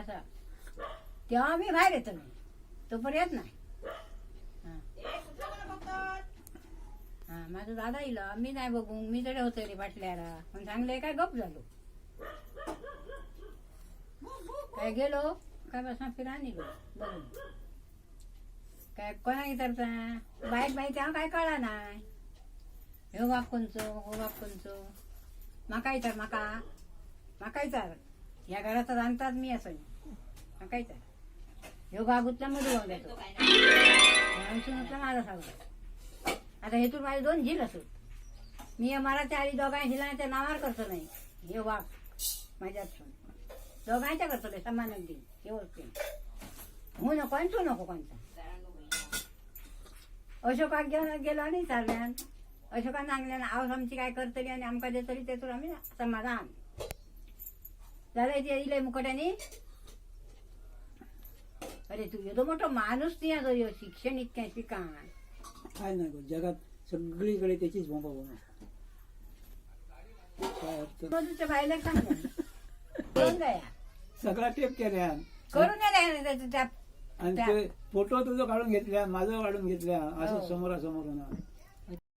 असा तेव्हा मी बाहेर येतो नाही तोपर्यंत नाही. हा. हा, माझा दादा इला मी नाही बघू मी तरी होते रे बाटल्याला पण सांगले काय गप झालो. काय गेलो काय बसना फिरा निघलो बघून. काय कोणा विचारता बाईक बाई तेव्हा काय कळा नाही. ह्यो बाप कोणचो हो बाप कोणचो माका विचार माका माका विचार ह्या घरात रांधतात मी असं माका विचार. ह्यो बागुतला मधू वागतो उतला माझा सावरा. आता हेतून माझे दोन झील असत मी मराठ्या आली दोघांनी झिला त्या नावावर करतो नाही. हे वाघ माझ्यात दोघांच्या करतो नाही समान अगदी व्यवस्थित हो नको आणि तू नको कोणता. अशोकाक घेऊन गेलो आणि चालल्यान अशोकान सांगल्यान आवस आमची काय करतली आणि आमकां देतली तेतून आमी समाधान जाल्यार ते इले मुखट्यानी. अरे तू येदो मोठो माणूस ती आसा ह्यो शिक्षण इतकें शिकान. काय नाही गो, जगात सगळीकडे त्याचीच बोंबा बोंब असते. काय अर्थ? मधूच्या बायलाक सांगल्यान करून जाया सगळा टेप केल्या करून नाही त्या आणि ते फोटो तुझं काढून घेतल्या माझं काढून घेतल्या असं हो. समोरासमोर होणार.